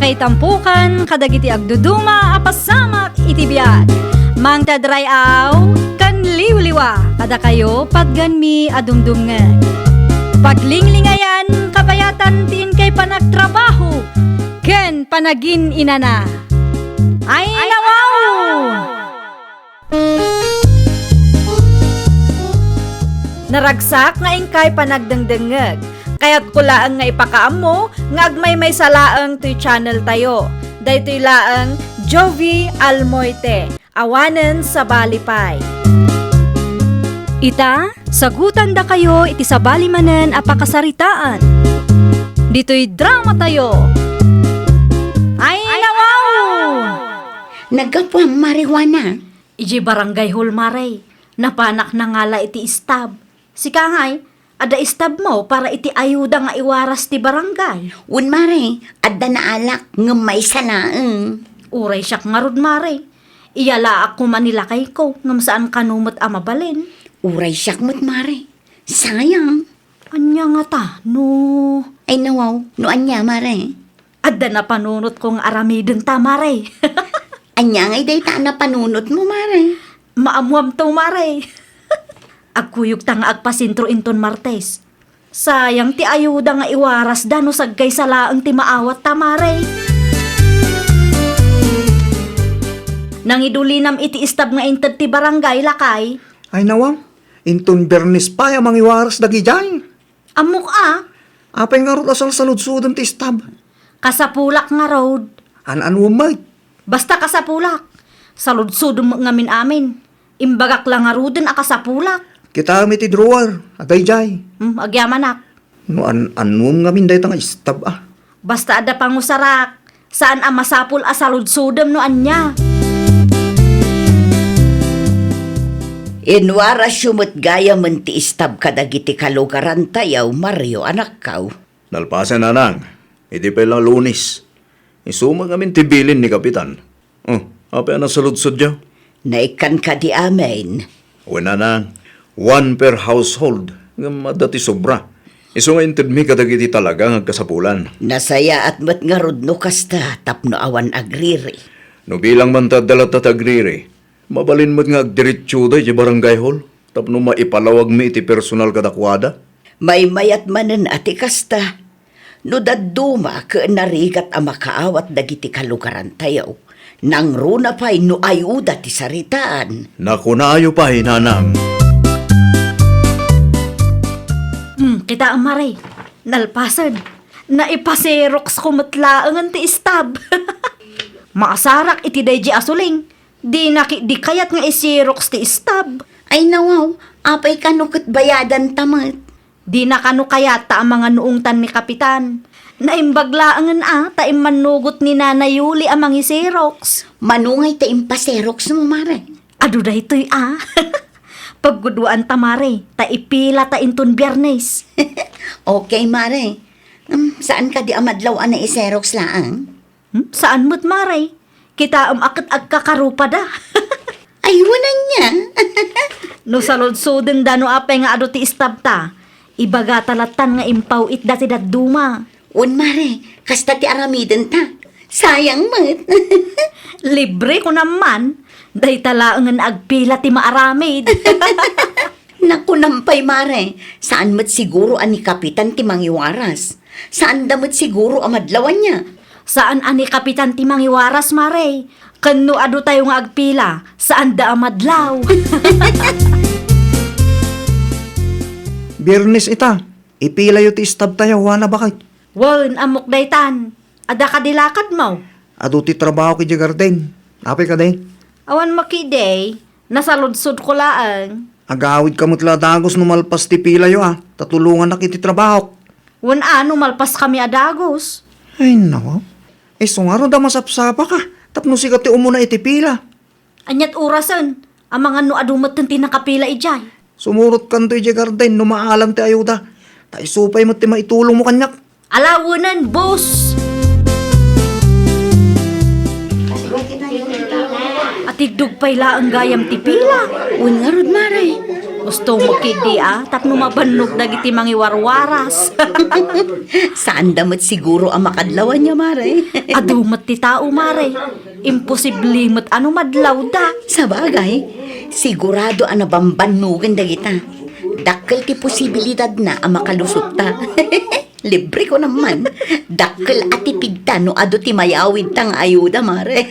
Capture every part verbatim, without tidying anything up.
Ay tampukan kadagiti agduduma a pasamak iti biag. Mangted ray-aw ken liwliwa kadakayo patgenmi a dumdumngeg. Paglinglingayan, kabayatan ti inkay panagtrabaho ken panagin-inana. Ay, nawaw! Naragsak nga inkay panagdengdengngeg. Kayatko laeng nga ipakaammo nga agmaymaysa laeng toy channel tayo. Daytoy laeng Jovie Almoite, awanen sabali pay. Ita, sagutandakayo iti sabali manen a pakasaritaan. Ditoy drama tayo. Ay, nawaw! Naggapuam, Mare Juana. Idiay barangay hall, Mare, napanak nangala iti istab. Sika ngay, adda istabmo para iti ayuda nga iwaras ti barangay? Wen, Mare, adda naalak, ngem maysa laeng. Uray siak ngarud, Mare. Iyalaak koma ni lakayko, ngem saan kano met a mabalin. Uray siak met, Mare. Sayang. Ania ngata, no? Ay, nawaw, no ania, Mare? Adda napanunotko nga aramidenta, Mare. Ania ngay dayta a napanunotmo, Mare? Maammoamto, Mare. Agkuyogta nga agpasentro inton Martes. Sayang ti ayuda nga iwarasda no sagkaysa laeng ti maawatta, Mare. Nangidulinam iti istab nga inted ti barangay, lakay. Ay, nawaw. Inton Biernes pay a mangiwaras dagidiay. Ammok a. Apay ngarud a salsaludsodem ti istab? Kasapulak ngarud. An-anuem met? Basta kasapulak. Saludsodem met ngamin amin. Imbagak la ngaruden a kasapulak. Kitaem iti drawer, adda idiay. Hmm, agyamanak. No an-anuem ngamin dayta nga istab a. Basta adda pangusarak, saan a masapul a saludsodem no ania. Inwarasyo met gayamen ti istab kadagiti kalugarantayo, Mario, anakko. Nalpasen, nanang. Idi pay la Lunes. Isu met ngamin ti bilin ni Kapitan. Oh, apay a nasaludsodyo? Naikkan kadi amin? Wen, nanang, one per household, ngem adda ti sobra. Isu nga intedmi kadagiti talaga nga agkasapulan. Nasayaat met ngarud no kasta tapno awan agriri. No bilang man ta adda latta ti agriri, mabalin met nga agdiretsoda idiay barangay hall tapno maipalawagmi iti personal kadakuada. Maymayat manen a ti kasta. No dadduma ket narigat a makaawat dagiti kalugarantayo, nangruna pay no ayuda ti saritaan. Nakunayo pay, nanang. Hmm, kitaem, Mare. Nalpasen. Naipaseroksko met laengen ti istab. Maasarak iti daydi a suling. Dina ketdi kayat nga iserokes ti istab. Ay, nawaw, apay kano ket bayadanta met? Dina kano kayat ta amangan no ungtan ni Kapitan. Naimbag laengen a ta immannugot ni Nana Yuli a mangiserokes. Mano ngay ta impaserokesmo, Mare? Adu daytoy a. Paggudwaanta, Mare, ta ipilata inton Biernes. Okay, Mare. Em, saan kadi a madlaw a naiserokes laeng? Hmm? Saan met, Mare? Kitaem a ket agkakarupada. Ay, wen ania? No saludsodenda no apay nga adu ti istabta, ibagata lattan nga impaw-itda ti dadduma. Wen, Mare, kasta ti aramidenta. Sayang met. Libre, kunam man. Dayta laengen agpila ti maaramid. Nakunam pay, Mare, saan met siguro a ni Kapitan ti mangiwaras. Saanda met siguro a madlaw ania. Saan a ni Kapitan ti mangiwaras, Mare. Ken no adu tayo nga agpila, saanda a madlaw. Biernes ita, ipilayo ti istab tayo, wana baket? Wen, ammok daytan. Adda kadi lakadmo? Adu ti trabahok idiay garden. Apay kadi? Awan makidi. Nasaludsodko laeng. Agawidka met la a dagus no malpas ti pilayo a, ta tulongannak iti trabahok. Wen a, no malpaskami a dagus. Ay, nawaw. Isu ngarud a masapsapaka, tapno sika ti umuna iti pila. Aniat orasen? Amangan no adu metten ti nakapila idiay. Sumurotkanto idiay garden no maalam ti ayuda. Ta isu pay met ti maitulongmo kaniak. Alawenen, boss! Atiddog pay laeng gayam ti pila. Wen ngarud, Mare. No Gusto mo kidi, a, tapno mabannog dagiti mangiwarwaras. Saanda met siguro a makadlaw ania, Mare. Adu met ti tao, Mare. Imposible met a no madlawda. Sabagay, sigurado a nabambannogen dagita. Dakkel ti posibilidadna a makalusotta. Libre ko naman. Dakkel a tipigta no adu ti mayawidta nga ayuda, Mare.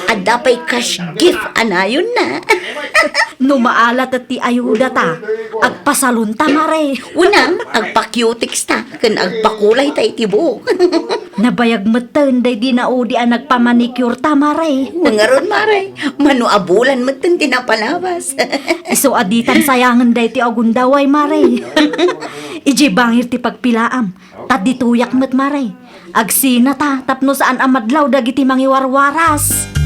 Adda pay cash gift a nayonna. No maala ta ti ayudata, agpasalonta, Mare. Unang, agpa-cutex ta, ken agpakulay ta iti buok. Nabayag metten daydi naudi a nagpamanicure ta, Mare. Ngarud, Mare, mano a bulan metten ti napalabas. Isu a ditan sayangen daytoy a gundaway, Mare. Idiay bangir ti pagpilaam, ta ditoyak met, Mare. Agsinata tapno saan a madlaw dagiti mangiwarwaras.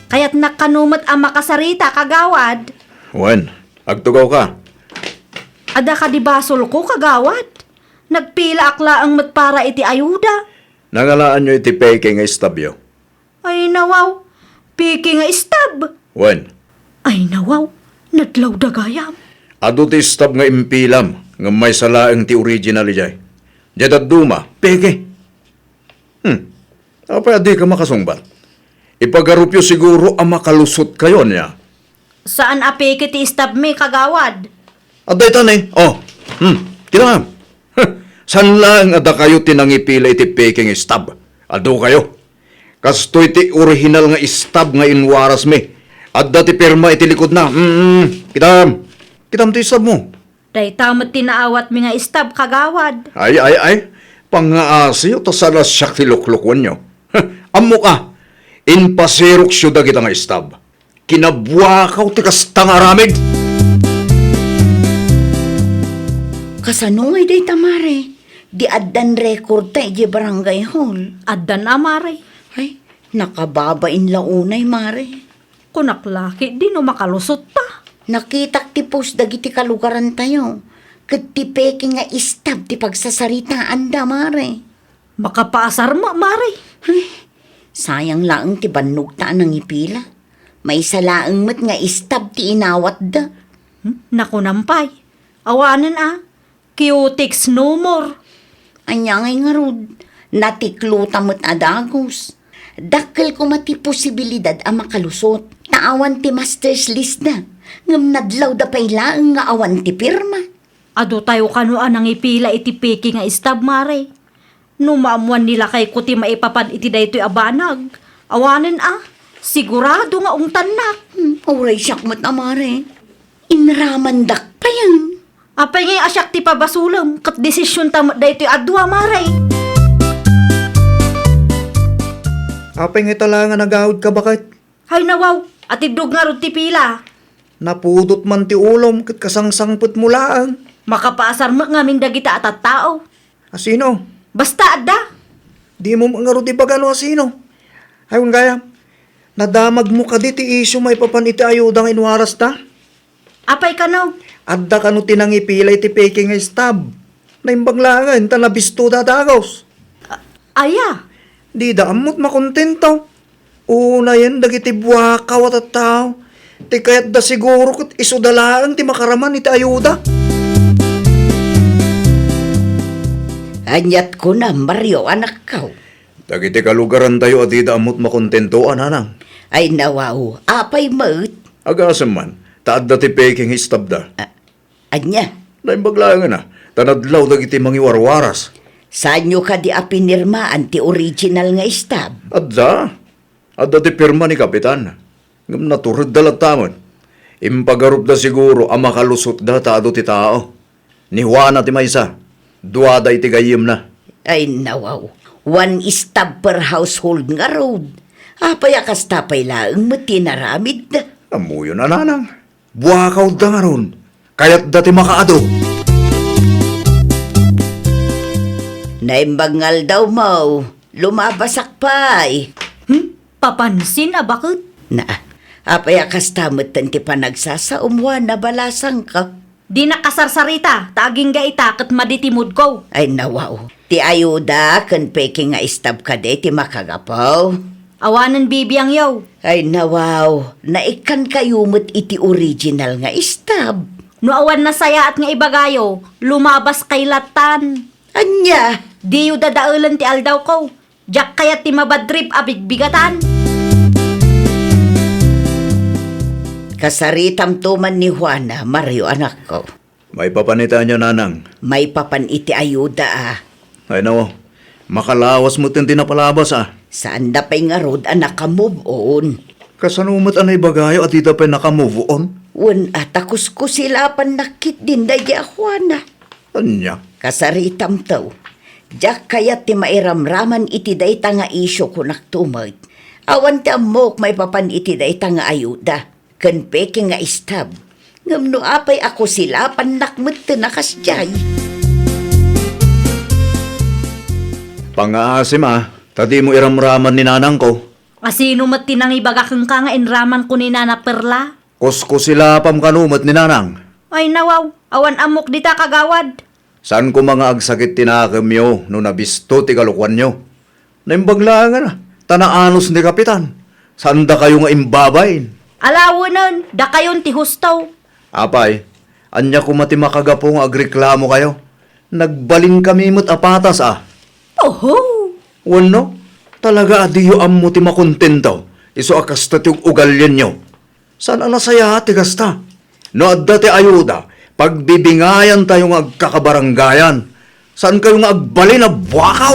Kayatnak kano met a makasarita, Kagawad. Wen, agtugaw ka. Adda kadi basolko, Kagawad? Nagpilaak laeng met para iti ayuda. Nangalaanyo iti peke nga istabyo? Ay, nawaw. Peke nga istab. Wen. Ay, nawaw. Nadlawda gayam. Adu ti istab nga impilam, ngem maysa laeng ti original idiay. Diay dadduma, peke. Hmm. Apay a dika makasungbat? Ipagarupyo siguro a makalusotkayo ania. Saan a peke ti istabmi, Kagawad. Adda ita ni. Oh. Hmm. Kitaem. Huh. Saan laeng a dakayo ti nangipila iti peke nga istab? Adukayo. Kastoy ti orihinal nga istab nga inwarasmi. Adda ti pirma iti likodna. Hmm. Kitaem. Kitaem ti istabmo. Dayta met ti naawatmi nga istab, Kagawad. Ay, ay, ay. Pangngaasiyo ta saan a siak ti luklukuenyo. Huh. Ammok a. Impaseroksyo dagita nga istab. Kinabuakaw ti kasta nga aramid. Kasano ngay dayta, Mare? Di addan record ta idiay barangay hall. Addan a, Mare. Ay, nakababain la unay, Mare. Kunak la ketdi no makalusot ta. Nakitak ti post dagiti kalugarantayo, ket ti peke nga istab ti pagsasaritaanda, Mare. Makapaasar met, Mare. Ay, sayang laeng ti bannogta a nangipila. Maysa laeng met nga istab ti inawatda. Hmm? Nakunam pay. Awanen a. Cutex no more. Ania ngay ngarud? Natiklota met a dagus. Dakkel koma ti posibilidad a makalusot. Ta awan ti master's list da. Ngem nadlawda pay laeng nga awan ti pirma. Adu tayo kano a nangipila iti peke nga istab, Mare. No maammoan ni lakayko ti maipapan iti daytoy a banag, awanen a, sigurado nga ungtannak. Hmm, uray siak met a, Mare. Inramandak payen. Apay ngay a siak ti pabasolem, ket desisionta met daytoy a dua, Mare. Apay ngay ta la nga nagaud ka, baket? Hay nawaw, atiddog ngarud ti pila. Napudot man ti ulom ket kasangsangpetmo laeng. Makapaasar met ngamin dagita a tattao. Asino? Basta adda. Dimo met ngarud ibaga no asino. Ay, wen gayam, nadamagmo kadi ti isyu maipapan iti ayuda nga inwarasta? Apay kano? Adda kano ti nangipila iti peke nga istab? Naimbag laengen ta nabistoda a dagus. A-, aya? Dida ammot makontento. Unayen dagiti buakaw a tattao. Ti kayatda siguro ket isuda laeng ti makaraman iti ayuda. Aniat kunam, Mario, anakko? Dagiti kalugarantayo a dida ammot makontento a nanang. Ay, nawaw, apay met? Agasem man, ta adda ti peke nga istabda. A-, ania? Naimbag laengen a, ta nadlaw dagiti mangiwarwaras. Saanyo kadi a pinirmaan ti original nga istab? Adda. Adda ti pirma ni Kapitan. Ngem naturedda latta met. Impagarupda siguro a makalusotda ta adu ti tao. Ni Juana ti maysa, duada iti gayyemna. Ay, nawaw. One stab per household ngarud. Apay a kasta pay laeng met ti inaramidda? Ammoyon a nanang. Buakawda ngarud. Kayatda ti makaadu. Naimbag nga aldawmo, lumabasak pay. Hmm? Papansin a baket? Na, apay a kasta metten ti panagsasaom, Juana, balasangko? Dinak kasarsarita, ta agingga ita ket madi ti moodko. Ay, nawaw. Ti ayuda ken peke nga istab kadi ti makagapu. Awanen bibiangyo. Ay, nawaw, naikkankayo met iti original nga istab. No awan nasayaat nga ibagayo, lumabas kay latan. Ania? Diyo dadaelen ti aldawko. Diak kayat ti mabadrip a bigbigatan. Kasaritamto man ni Juana, Mario, anakko. Maipapan iti ania, nanang? Maipapan iti ayuda, a. Ay, nawaw. Makalawas met ti napalabas, a. Saanda pay ngarud a naka-move on. Kasano met a naibagayo a dida pay naka-move on? Wen a, ta kuskusilapannak ketdin daydi a Juana. Ania? Kasaritamto. Diak kayat ti mairamraman iti dayta nga isyu, kunakto met. Awan ti ammok maipapan iti dayta nga ayuda ken peke nga istab. Ngem no apay a kusilapannak metten a kasdiay? Pangngaasim, a, ta dimo iramraman ni nanangko. A, sino met ti nangibaga kenka nga inramanko ni Nana Perla? Kuskusilapam kano met ni nanang. Ay, nawaw, awan ammok dita, kagawad. Saan koma nga agsakit ti nakemyo no nabisto ti kalokuanyo. Naimbag laengen, a, ta naanus ni Kapitan. Saandakayo nga imbabain. Alawenen, dakayon ti husto. Apay, ania koma ti makagapu nga agreklamokayo? Nagbalinkami met a patas, a. Oho! Wenno, talaga a diyo ammo ti makontento, isu a kasta ti ug-ugalienyo. Saan a nasayaat ti kasta? No adda ti ayuda, pagbibingayantayo nga agkakabarangayan. Saankayo nga agbalin a buakaw?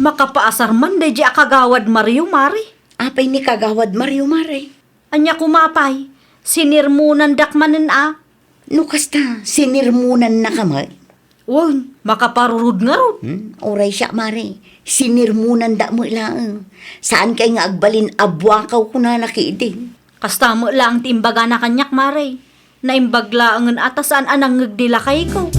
Makapaasar man daydi a kagawad Mario, Mare. Apay ni kagawad Mario, Mare? Ania koma pay, sinirmonandak manen a. No kasta, sinirmonannaka met? Wen, makaparurod ngarud. Hmm, uray siak, Mare. Sinirmonanda met laeng. Saankay nga agbalin a buakaw, kunana ketdin. Kasta met laeng ti imbagana kaniak, Mare. Naimbag laengen a ta saan a nangngeg ni lakayko.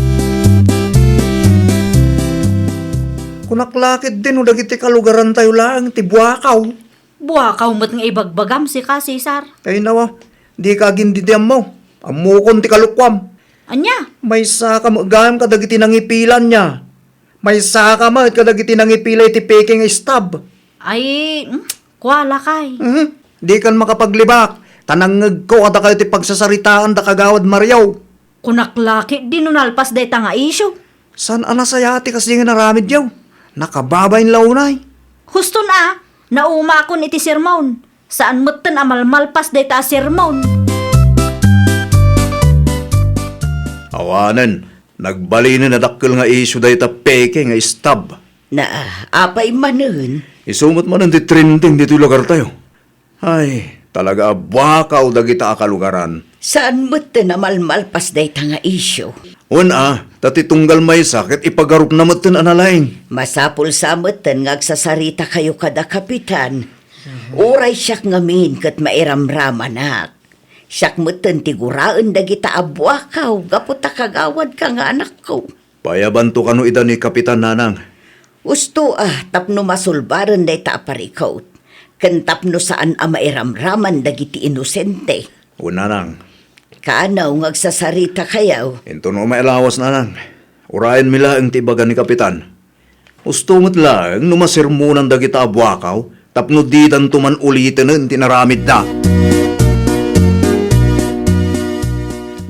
Kunak la ketdin no dagiti kalugarantayo laeng ti buakaw. Buakaw met nga ibagbagam, sika, Cesar. Ay, nawa, dika agin-, didi ammo. Ammokon ti kalokuam. Ania? Maysaka met gayam kadagiti nangipila ania. Maysaka met kadagiti nangipila iti peke nga istab. Ay, hmm, kua lakay. Mhm. Dikan makapaglibak, ta nangngegko a dakayo ti pagsasaritaan da kagawad Mario. Kunak la ketdi no nalpas dayta nga isyu. Saan a nasayaat ti kasdi nga inaramidyo? Nakababain la unay. Huston a, naumakon iti sermon. Saan metten a malmalpas dayta a sermon. Awanen, nagbalinen a dakkel nga isyu dayta peke nga istab. Na, apay manen? Isu met manen ti trending ditoy lugartayo. Ay, talaga a buakaw dagita a kalugaran. Saan metten a malmalpas dayta nga isyu. Wen a, ta ti tunggal maysa ket ipagarupna metten a nalaing. Masapul sa metten nga agsasaritakayo kada kapitan. Uray siak ngamin ket mairamramanak. Siak metten ti guraen dagita a buakaw gapu ta kagawadka nga anakko. Payabanto kano ida ni Kapitan, nanang? Usto a, tapno masulbaren dayta a parikut, ken tapno saan a mairamraman dagiti inosente. O, nanang. Kaano nga agsasarita kayaw? Intono mailawas, nanang. Urayenmi laeng ti ibaga ni Kapitan. Usto met laeng no masermonan dagita a buakaw tapno didanto man ulitenen ti inaramidda.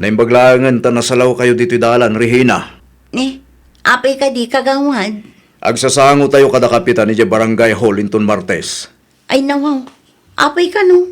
Naimbag laengen ta nasalawkayo ditoy dalan, Regina. Eh, apay kadi, kagawad? Agsasangotayo kada kapitan idiay barangay hall inton Martes. Ay, nawaw. Apay kano?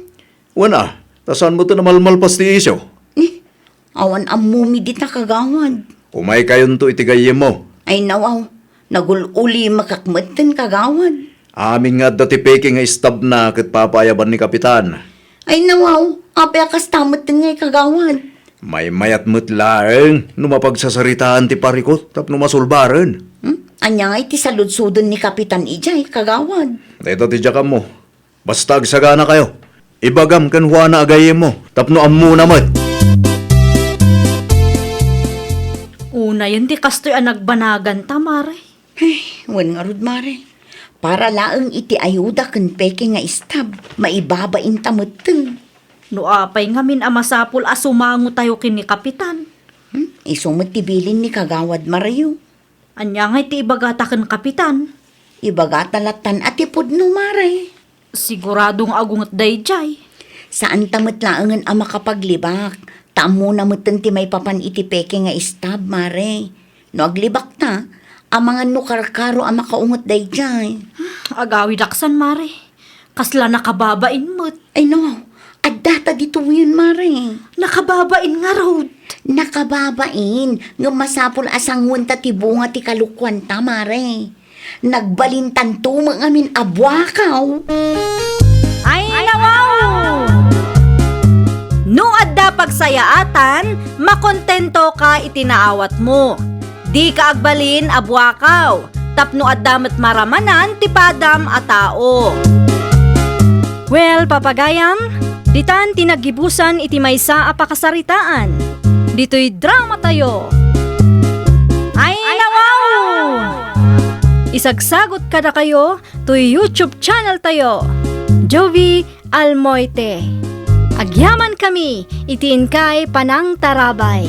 Wen a, ta saan metten a malmalpas ti isyu. Eh, awan ammomi dita, kagawad. Umaykayonto iti gayyemmo. Ay, nawaw. Nagul-ulimakak metten, kagawad. Amin nga adda ti peke nga istabna ket papaayaban ni Kapitan. Ay, nawaw. Apay a kasta metten ngay, kagawad? Maymayat met laeng no mapagsasaritaan ti parikut tapno masulbaren. Hmm? Ania ngay ti saludsoden ni Kapitan idiay, kagawad? Dayta ti diak ammo. Basta agsaganakayo. Ibagam ken Juana a gayyemmo tapno ammona met. Unayen ti kastoy a nagbanaganta, Mare. Ay, wen ngarud, Mare. Para laeng iti ayuda ken peke nga istab, maibabainta metten. No apay ngamin a masapul a sumangotayo ken ni Kapitan? Hmm? Isu met ti bilin ni Kagawad Mario. Ania ngay ti ibagata ken Kapitan? Ibagata lattan a ti pudno, mare. Sigurado nga agunget daydiay. Saanta met laengen a makapaglibak. Ta ammona metten ti maipapan iti peke nga istab, mare. No aglibakta, amangan no karkaro a makaunget daydiay. Agawidaksan, mare. Kasla nakababain met. Ay no, adda ta ditoyen, mare. Nakababain ngarud. Nakababain, ngem masapul a sanguenta ti bunga ti kalokuanta, mare. Nagbalintanto met ngamin a buakaw. Ay, nawaw! No adda pagsayaatan, makontento ka iti naawatmo. Dika agbalin a buakaw, tapno adda met maramanan ti padam a tao. Well, papagayam, ditan ti naggibusan iti maysa a pakasaritaan. Ditoy drama tayo. Ay, nawaw! Isagsagot kadakayo toy YouTube channel tayo, Jovie Almoite. Agyaman kami iti inkay panangtarabay.